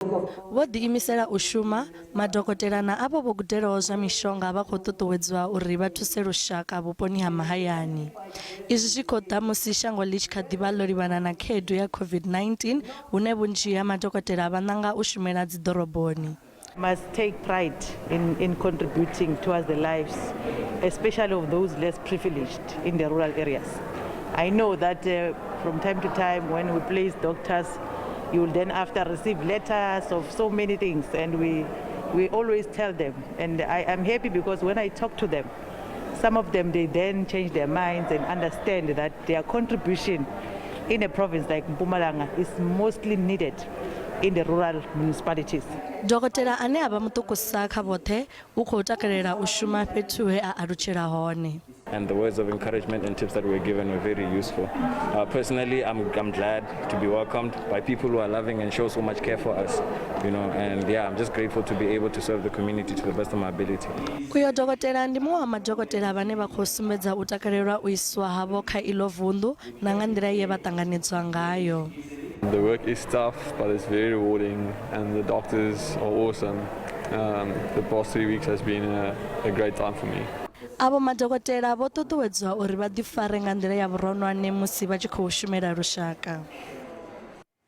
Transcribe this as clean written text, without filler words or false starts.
Vho ḓiimisela u shuma, madokotela na avho vho gudelaho zwa mishonga vha khou ṱuṱuwedzwa uri vha thuse lushaka vhuponi ha mahayani. Izwi zwi khou ḓa musi shango ḽi tshi kha ḓi vha ḽo livhana na khaedu ya COVID-19 hune vhunzhi ha madokotela vha nanga u shumela dziḓoroboni. Must take pride in contributing towards the lives, especially of those less privileged in the rural areas. I know that from time to time when we place doctors, you will then after receive letters of so many things, and we always tell them. And I am happy because when I talk to them, some of them, they then change their minds and understand that their contribution in a province like Mpumalanga is mostly needed in the rural municipalities. Dokotela ane a vha muṱukusa kha vhoṱhe u khou takalela u shuma fhethu he a alutshela hone. And the words of encouragement and tips that we were given were very useful. Personally, I'm glad to be welcomed by people who are loving and show so much care for us, and yeah, I'm just grateful to be able to serve the community to the best of my ability. Uyo dokotela ndi muṅwe wa madokotela vhane vha khou sumbedza u takalelwa u iswa havho kha iḽo vunḓu na nga nḓila ye vha ṱanganedzwa ngayo. The work is tough, but it's very rewarding, and the doctors are awesome. The past 3 weeks has been a great time for me. Avho madokotela vho ṱuṱuwedzwa uri vha ḓifare nga nḓila ya vhuronwane musi vha tshi khou shumela lushaka.